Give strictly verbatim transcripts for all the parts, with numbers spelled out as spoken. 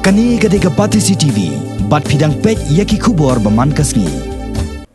Kane ka dei ka Batesi T V, bad phi dang peit ïa ki khubor ba man ka sngi.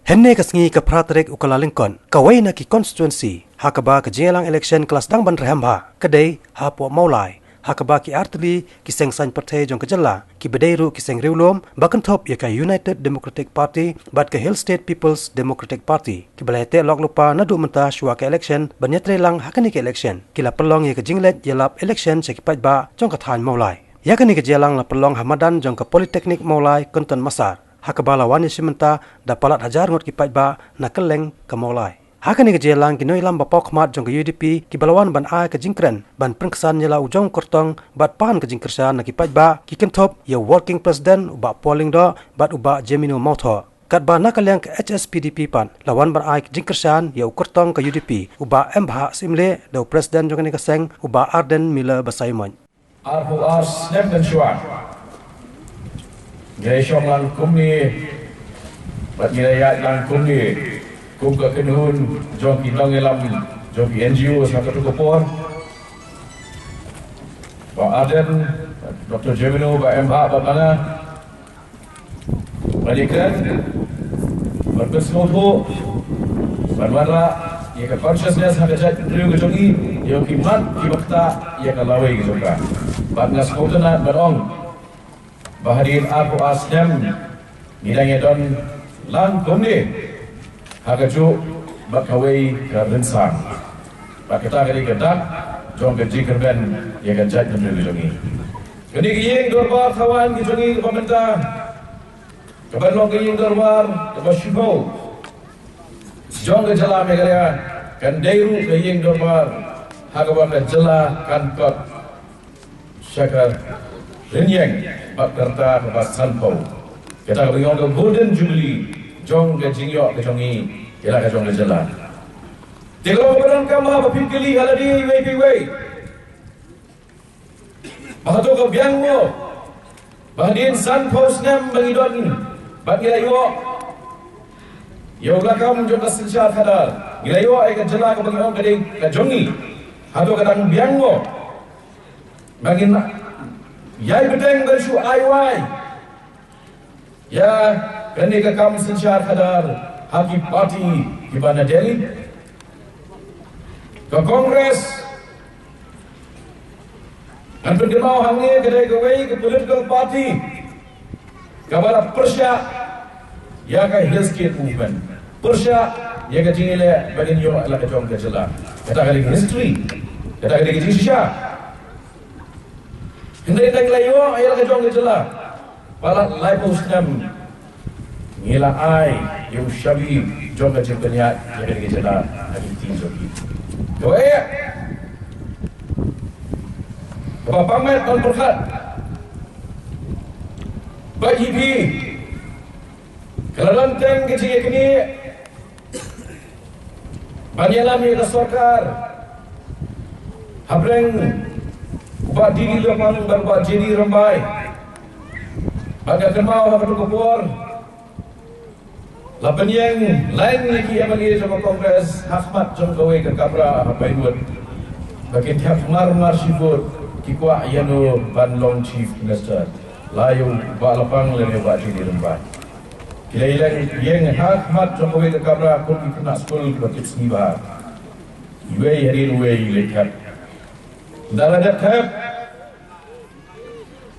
Hynne ka sngi ka phra tarik u Kyllalyngkot, kawei na ki constituency ha kaba ka jingïalang election ka la sdang ban rhem bha, ka dei hapoh Mawlai, ha kaba ki artylli ki seng saiñ pyrthei jong ka jylla, kiba dei ruh ki seng riewlum ba kynthup ïa ka United Democratic Party bad ka Hill State People's Democratic Party, kiba la ïateh lok lypa naduh mynta shuwa ka election ban ïatreilang ha kane ka election, ki la pynlong ïa ka jingleit ïalap election sha ki paidbah jong ka thaiñ Mawlai. Ïa kane ka jingïalang la pynlong ha madan jong ka Polytechnic Mawlai Kynton Massar, ha kaba la wan ïashim bynta da palat hajar ngut ki paidbah na kylleng ka Mawlai. Ha kane ka jingïalang ki nongïalam ba paw khmat jong ka U D P, kiba la wan ban ai ka jingkren ban pynksan ïa la u jong u kyrtong bad pan ka jingkyrshan na ki paidbah, ki kynthup ïa u Working President u Bah Paul Lyngdoh bad u Bah Jemino Mawthoh. Katba na ka liang ka H S P D P pat la wan ban ai ka jingkyrshan ïa u kyrtong ka U D P u Bah M Bhah Syiemlieh da u President jong kane ka seng u Bah Ardent Miller Basaiawmoit. Arphew ar snem mynshuwa ngi la shong lang kumne bad ngi la ïaid lang kumne kum ka kynhun jong ki nongïalam jong ki N G Os ha kato ka por. Bah Ardent, Doctor Jemino, Bah M Bhah bad nga. Bad ïa ka, bad pynsngewthuh, bad wanrah ïa ka consciousness ha ka jaitbynriew ka jong ngi, ïa ki mat kiba ktah ïa ka lawei ka jong ka. Bad nga sngewtynnat ban ong ba hadien arphew ar snem ngi dang ïadon lang kumne ha kajuh bad kawei ka rynsan. Bad kata ka dei ka dak jong ka jingkyrmen ïa ka jaitbynriew ka jong ngi. Kane ka ïing dorbar thaw aiñ ka jong ngi kaba mynta, kaban long ka ïing dorbar kaba shiphew jong ka jylla Meghalaya, kan dei ruh ka ïing dorbar ha kaba ka jylla kan kot sha ka rynïeng bad ka rta kaba sanphew. Kata kaba ngi ong ka Golden Jubilee jong ka jingïoh ka jong ngi ïa la ka jong ka jylla. Te ka long kaba donkam ba phin kylli ha lade iwei pa iwei. Ba hato ka biang mo ba hadien sanphew snem ba ngi don bad ngi la ïoh ïa u lakam jong ka synshar khadar, ngi la ïoh ïa ka jylla kaba ngi ong ka dei ka jong ngi. Hato ka dang biang mo ba ngin ïai bteng ban shu ai wai ïa kane ka kam synshar khadar ha ki party kiba na Delhi? Ka Congress, ngan pynkynmaw hangne, ka dei kawei ka political party kaba la pyrshah ïa ka Hill State Movement, pyrshah ïa ka jingïaleh ba ngin ïoh ïa la ka jong ka jylla. Kata ka dei ka history, kata ka dei ka jingshisha. Hynrei tang la ïoh ïa la ka jong ka jylla, palat laiphew snem ngi la ai ïa u shabi jong ka jingpynïaid ïa ka jylla ha ki kti jong ki. Kawei kaba pang met ban pyrkhat ba ïa phi ka la don tang ka jingïaknieh ban ïalam ïa ka sorkar hapdeng u Bah D D Lapang bad u Bah J D Rymbai. Bad nga kynmaw ha kato ka por la pynïeng lain ïa ki M L A jong ka Congress ha khmat jong kawei ka kamra ha Pinewood ba kin thep mar mar shi vote, ki kwah ïano ban long Chief Minister, la ïa u Bah Lapang lane u Bah J D Rymbai. Ki la ïeng ha khmat jong kawei ka kamra kum ki khynnah skul kiba tipsngi bha. Iwei hadien iwei i leit thep. Ynda la dep thep,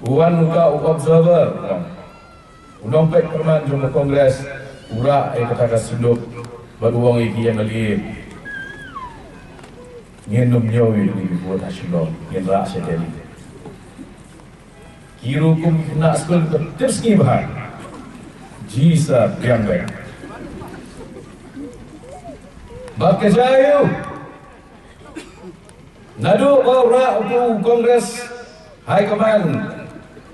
u wan uta u observer, u nongpeit pyrman jong ka Congress, u rah ïa kata ka synduk bad u ong ïa ki M L A, ngin ym ñiew ïa ki vote ha Shillong, ngin rah sha Delhi. Ki ruh kum ki khynnah skul ba tipsngi bha. Ji sa biang bha. Bad ka jia aïu? Naduh ba u rah utu u Congress High Command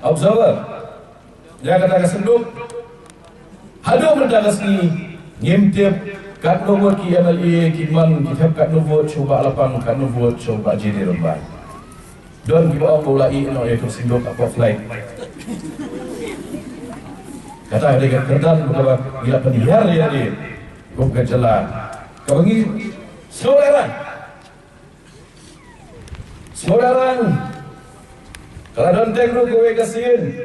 observer ïa kata ka synduk, haduh mynta ka sngi ngim tip katno vote ki M L A ki mon, ki thep katno vote sha u Bah Lapang, katno vote sha u Bah J D Rymbai. Don kiba ong ba u la ïeh noh ïa ka synduk hapoh flight. Kata ka dei ka kyrdan kaba ngi la pynhiar ïa lade kum ka jylla, kaba ngi sngewrang. Sngewrang Ka la don teng ruh kawei ka sien.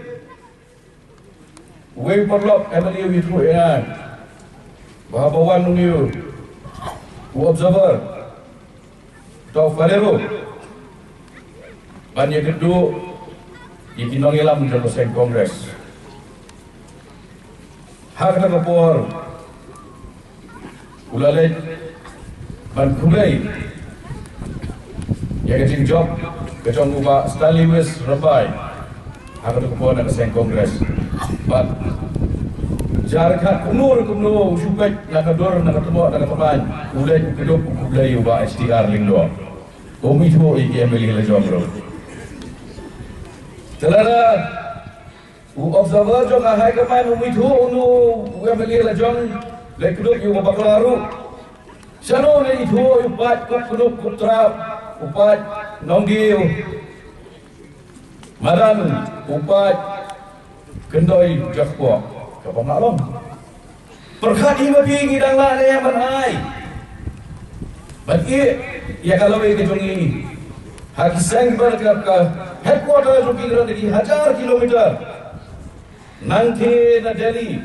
Uwei u paralok M L A u ïathuh ïa nga ba haba wan une u observer, uta u Ferrero, ban ïakynduh ïa ki nongïalam jong ka seng Congress. Ha kata ka por u la leit ban khublei ïa ka jingjop ka jong u Bah Stanley West Rymbai. Ha kata ka por na ka seng Congress, bad jar khat kumno re kumno u shu peit na ka dur, na ka tmoh, na ka tmaiñ, u leit u kdup u khublei ïa u Bah H T R Lyngdoh. Um ithuh ïa ki M L A la jong ruh. Te lada u observer jong ka high command um ithuh uno u M L A la jong, leit kdup ïa u Bah Bakla ruh. Shano leit ithuh ïa u paid kup knup kup trap, u paid nongdiew, madan u paid kyndoi jakpoh? Kaba nga long. Pyrkhat ïa ma phi, ngi dang lah ne em ban ai, ban ïeh ïa ka lawei ka jong ngi ha ki seng kiba ka, ka headquarter jong ki, ka don ki hajar kilometer. Nangta na Delhi,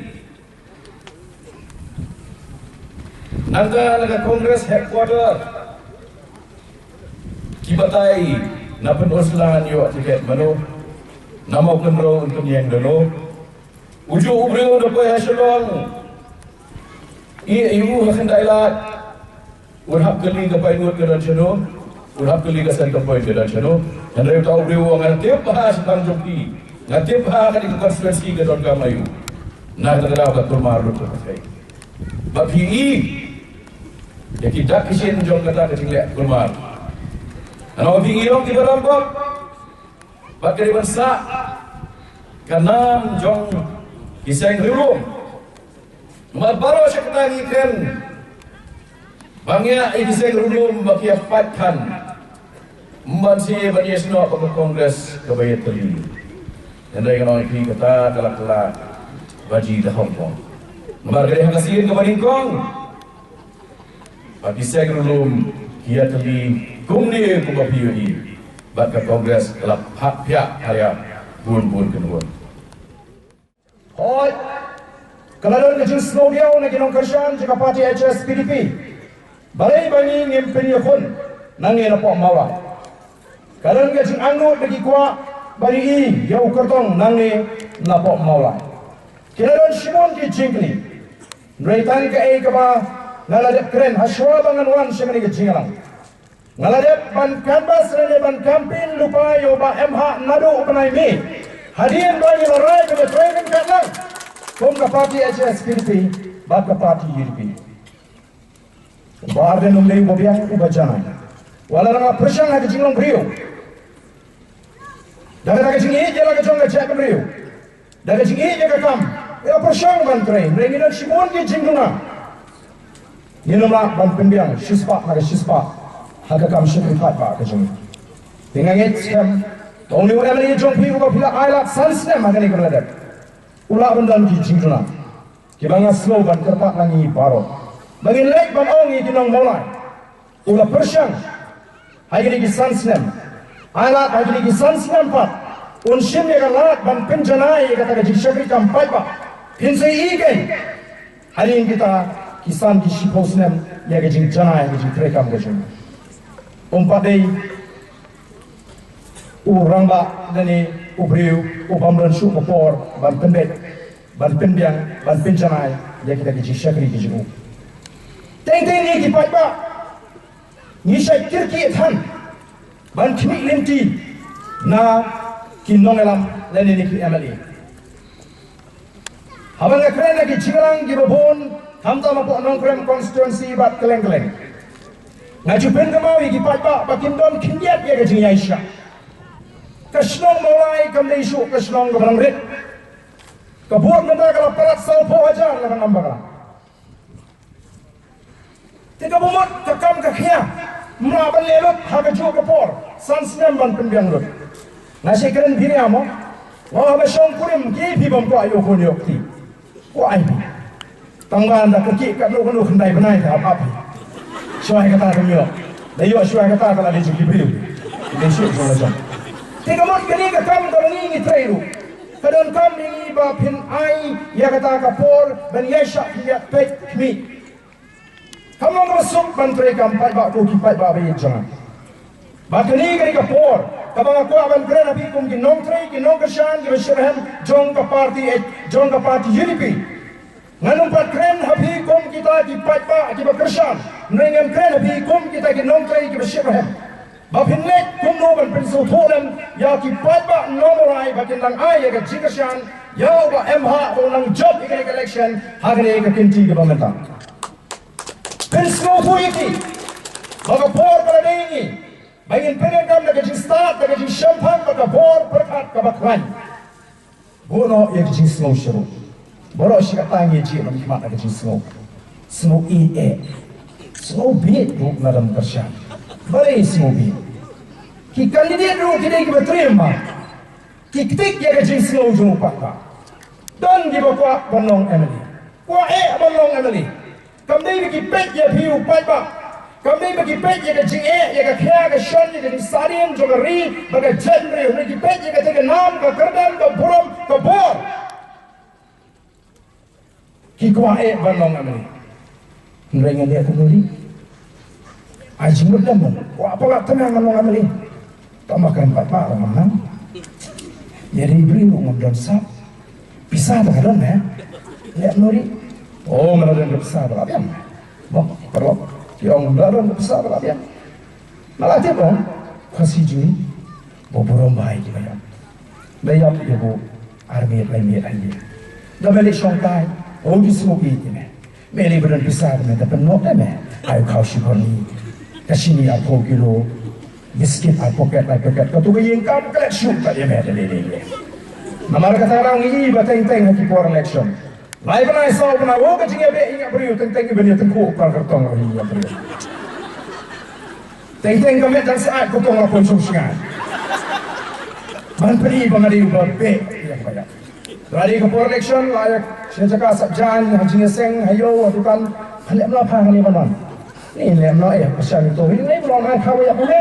nangta na ka Congress headquarter, ki batai na pynurslai ïoh tiket mano, na Mawkynrew un pynïeng da no. U juh u briew da poi ha Shillong, ïeh ïa u ha Khyndai Lad, un hap kylli ka paingut ka don shano, un hap kylli ka centre point ka don shano. Hynrei uta u briew u ong, nga tip bha shaphang jong phi, nga tip bha kane ka constituency ka donkam aïu. Na kata ka daw ka kulmar lut ka pyrthei. Ba phi i ïa ki dak ki shin jong kata ka jingleh kulmar. Hynrei phi i long kiba rangbah bad ka dei ban sah ka nam jong ki seng riewlum. Namar baroh shi katta ngi kren ba ngi ïa ki seng riewlum ba ki ïa pait than. Ym ban sngewbha ban ïa snoh ba ka Congress kaba ïatylli. Hynrei ngan ong ïa phi, kata ka la kylla baji da Hong Kong. Namar ka dei ha ka sien kaba nyngkong ba ki seng riewlum ki ïatylli kumne kumba phi ïohi. Bad ka Congress ka la phah phiah haria bun bun kynhun. Hooid, ka la don ka jingsngewdiaw na ki nongkyrshan jong ka party H S P D P. Balei ba ngi ngim pynïakhun nangne napoh Mawlai? Ka don ka jingangnud na ki kwah ban ïohi ïa u kyrtong nangne napoh Mawlai. Ki la don shibun ki jingkylli. Hynrei tang kaei kaba nga la dep kren ha shuwa ba ngan wan sha kane ka jingïalang, nga la dep ban canvass lane ban campaign lypa ïa u Bah M H naduh u bnai May, hadien ba ngi la rai ba ngi trei ryngkat lang kum ka party H S P D P bad ka party U D P. U Bah Ardent um dei uba biang, uba janai. Wat la dang la pyrshang ha ka jinglong briew, da kata ka jingïeit ïa la ka jong ka jaitbynriew, da ka jingïeit ïa ka kam, ïa la pyrshang ban trei. Hynrei ngi don shibun ki jingduna. Ngin ym lah ban pynbiang shispah na ka shispah ha ka kam shakri paidbah ka jong ngi. Te nga ngeit skhem ba une u M L A jong phi uba phi la ailad san snem ha kane kaba la dep, u lah ban don ki jingduna kiba nga sngew ban kyrpad na ngi baroh ba ngin leit ban ong ïa ki nong Mawlai, u la pyrshang ha kine ki san snem, ailad ha kine ki san snem pat un shim ïa ka lad ban pynjanai ïa kata ka jingshakri kam paidbah. Phin sa ïohi kein hadien kita ki san ki shiphew snem ïa ka jingjanai, ïa ka jingtrei kam ka jong u. Um pat dei u rangbah lane u briew u bym don shuh ka por ban pynbeit, ban pynbiang, ban pynjanai ïa kita ki jingshakri ki jong u. Teng teng ngi ki paidbah ngi shait kyrkieh than ban khmih lynti na ki nongïalam lane na ki M L A. Haba nga kren na ki jingïalang kiba bun, khamtam hapoh Nongkrem constituency bad kylleng kylleng, nga ju pynkynmaw ïa ki paidbah ba kim don khyndiat ïa ka jingïaishah. Ka shnong Mawlai kam dei shuh ka shnong kaba nang rit. Ka vote mynta ka la palat sawphew hajar, la ka nam bakla. Te kaba mut ka kam ka khia, ym lah ban leh lut ha kajuh ka por, san snem ban pynbiang lut. Nga shu kren phi ïa mo, nga haba shong kurim ki phi bym kwah ïoh khun ïoh kti. Kwah ai phi. Tang ba ynda ka ki katno katno khyndai bnai te ap ap phi. Shuwa kata ka ïoh. Da ïoh shuwa kata ka la dei jong ki briew. Dei shuh jong la jong. Te ka mut kane ka kam kaba ngi ngi trei ruh, ka donkam ïa ngi ba phin ai ïa kata ka por ban ïaishah peit khmih. Kam long kaba suk ban trei kam paidbah ko ki paidbah ba ïeit jong nga. Ba kane ka dei ka por kaba nga kwah ban kren ha phi kum ki nongtrei ki nongkyrshan kiba shitrhem jong ka party, eh, jong ka party U D P. Ngan ym pat kren ha phi kum kita ki paidbah kiba kyrshan, hynrei ngan kren ha phi kum kita ki nongtrei kiba shitrhem. Ba phin leit kumno ban pynsngewthuh lem ïa ki paidbah Lawngmawlai ba kin nang ai ïa ka jingkyrshan ïa u Bah M Hah ba un nang jop ïa kane ka election ha kane ka kynti kaba mynta. Pynsngewthuh ïa ki ba ka por ka la dei ïa ngi ba ngin pyndonkam da ka jingstad, da ka jingshemphang bad ka bor pyrkhat kaba khlaiñ. Buh noh ïa ka jingsngew shuh ruh. Baroh shi katta ngi ïa jied ban khmat ïa ka jingsngew. Sngew ïeit eh. Sngew bieit ruh, nga dang kyrshan. Balei sngew bieit? Ki candidate ruh ki dei kiba trei ma. Ki ktik ïa ka jingsngew jong u paidbah. Don kiba kwah ban long M L A. Kwah eh ban long M L A. Kam dei ba ki peit ïa phi u paidbah. Kam dei ba ki peit ïa ka jingeh, ïa ka khia ka shon, ïa ka jingsahdien jong ka ri bad ka jaitbynriew. Hynrei ki peit ïa kata ka nam, ka kyrdan, ka burom, ka bor. Ki kwah eh ban long M L A. Hynrei ngan ïa kumno ri. Ai jingmut lem ban kwah palat tang ngan long M L A. Tang ba kren paidbah ruh ngam nang. Ïa ri briew ruh ngam don sap. Pisa te ka don eh. Leh noh ri. Oh, nga la don ka pisa te la biang. Bok, paralok. Ki ong nga la don ka pisa te la biang. Nga la tip ong. Khasi jui. Ba burom bha ïa ki ba ïap. Ba ïap ïa u ar miet lai miet lai miet. Da ba leit shong tai. Oh, ki sngewbha ïa ki ne. Me lei ba don pisa te me da pynnoh te me. Ai u khaw shibun ni. Ka shini arphew kilo. Biskit arphew packet lai packet. Kato ka ïing kam ka leit shuh ka ïa me da lei lei lei. Namar kata ka daw ngi i ba teng teng ha ki por election. Lai bnai saw bnai, oh, ka jingïabeh ïing briew teng teng i ban ïa tyngkhuh ka kyrtong ïa briew. Teng teng ka met dang sa ai kyrtong la pun sung sngai. Ban pyni ba nga dei uba beh ïa ka ïa. Lada ka por election, la ïa, sha jaka sap jan, ha jingïaseng, ha ïew, ha dukan, ha leh mla pha, ha leh mla. Ni leh mla, eh, pyrshang to, ni leh mla, ngan khaw ïa pune.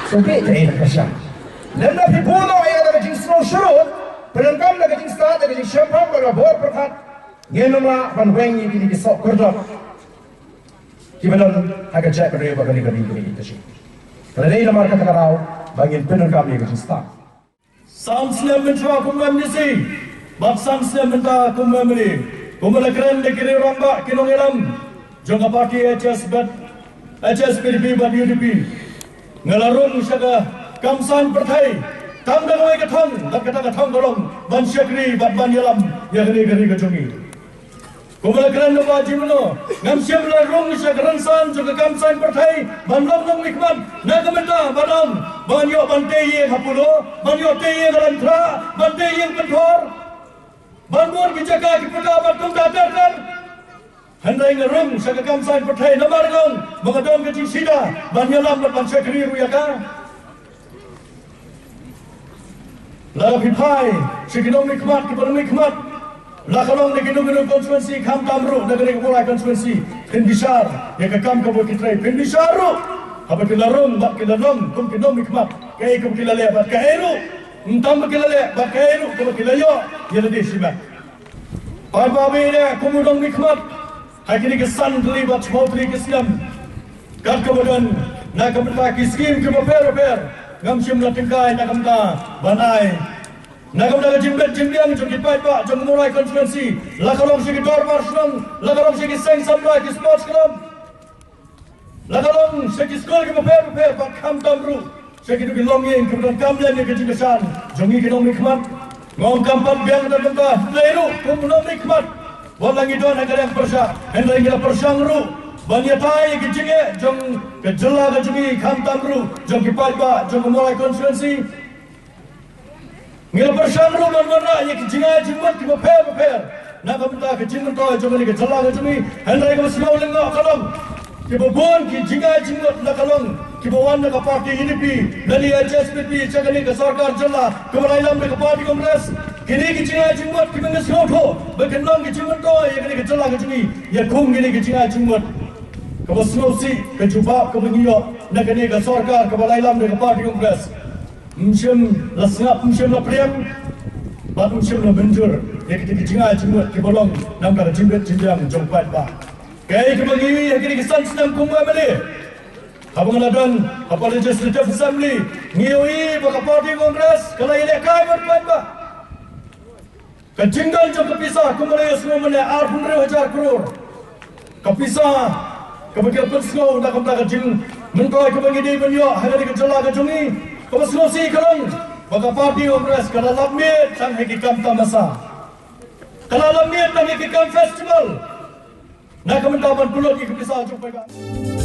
So, bit, eh, pyrshang. Lem da phi buh noh ïa ka jingsngew shuh ruh, pyndonkam da ka jingstad, da ka jingshemphang, da ka bor pyrkhat. Ngin ym lah ban weng ïa kine ki soh kyrdoh. Kiba don ha ka jaitbynriew bad kane ka ri kaba ïeit ka jong ngi. Ka la dei namar kata ka daw, ba ngin pyndonkam ïa ka jingstad. San snem mynta kum u M D C bad san snem mynta kum u M L A. Kumba la kren da ki rangbah ki nongïalam jong ka party H S bad H S P D P bad U D P. Nga la rung sha ka kam saiñ pyrthei tang da kawei ka thong, bad kata ka thong ka long ban shakri bad ban ïalam ïa kane ka ri ka jong ngi. Kumba la kren da u Bah Jim Lyngdoh, ngam shym la rung sha ka rynsan jong ka kam saiñ pyrthei ban long nongmihkhmat. Na ka bynta ban ong ban ïoh ban tei ïing ha Pulo, ban ïoh tei ïing ha Laitumkhrah, ban tei ïing Pynthor, ban bun ki jaka ki puta ban kumta ter ter. Hynrei nga rung sha ka kam saiñ pyrthei namar nga ong ba nga don ka jingshida ban ïalam bad ban shakri ruh ïa ka. Lada phi phai sha ki nongmihkhmat kiba nongmihkhmat, la ka long na kino kino constituency, khamtam ruh na kane ka Mawlai constituency, phin bishar ïa ka kam kaba ki trei, phin bishar ruh haba ki la rung bad ki la long kum ki nongmihkhmat, kaei kaba ki la leh bad kaei ruh, ym tang ba ki la leh bad kaei ruh kaba ki la ïoh ïa lade shimet. Paidbah, ïa kum u nongmihkhmat ha kine ki san tylli bad shiphew tylli ki snem, kat kaba don na ka bynta ki skim kiba pher bapher, ngam shym la tyngkai na ka bynta ban ai na ka bynta ka jingbit jingbiang jong ki paidbah jong Mawlai constituency, la ka long sha ki dorbar shnong, la ka long sha ki seng samla, ki sports club, la ka long sha ki skul kiba pher bapher, bad khamtam ruh sha kito ki longïing kiba donkam lem ïa ka jingkyrshan jong ngi ki nongmihkhmat. Nga ong kam pat biang na ka bynta Blei ruh kum u nongmihkhmat, wat la ngi don ha ka liang pyrshah, hynrei ngi la pyrshang ruh ban ïatai ïa ki jingeh jong ka jylla ka jong ngi, khamtam ruh jong ki paidbah jong ka Mawlai constituency. Ngi la pyrshang ruh ban wanrah ïa ki jingai jingmut kiba pher bapher na ka bynta ka jingmyntoi jong kane ka jylla ka jong ngi. Hynrei kaba sngewlyngngoh ka long, kiba bun ki jingai jingmut la ka long kiba wan na ka party U D P lane H S P D P sha kane ka sorkar jylla kaba la ïalam da ka party Congress. Kine ki jingai jingmut kiba ngi sngewthuh ba kin long ki jingmyntoi ïa kane ka jylla ka jong ngi, ïa kum kine ki jingai jingmut. Kaba sngewsih ka jubab kaba ngi ïoh na kane ka sorkar kaba la ïalam da ka party Congress. Ym shym la sngap, ym shym la pdiang, bad ym shym la mynjur ïa kita ki jingai jingmut kiba long namar ka jingbit jingbiang jong paidbah. Kaei kaba ngi ïohi ha kine ki san snem kum u M L A, haba nga la don hapoh Legislative Assembly, ngi ïohi ba ka party Congress ka la ïalehkai bad paidbah. Ka jingdon jong ka pisa kumba la ïohsngew mynne arphew hynriew hajar klur. Ka pisa kaba ki la pynsngew na ka bynta ka jingmyntoi kaba ngi dei ban ïoh ha kane ka jylla ka jong ngi, kaba sngewsih ka long ba ka party Congress ka la lap miet tang ha ki kam tamasa, ka la lap miet tang ha ki kam festival na ka bynta ban pynlut ïa ka pisa jong paidbah.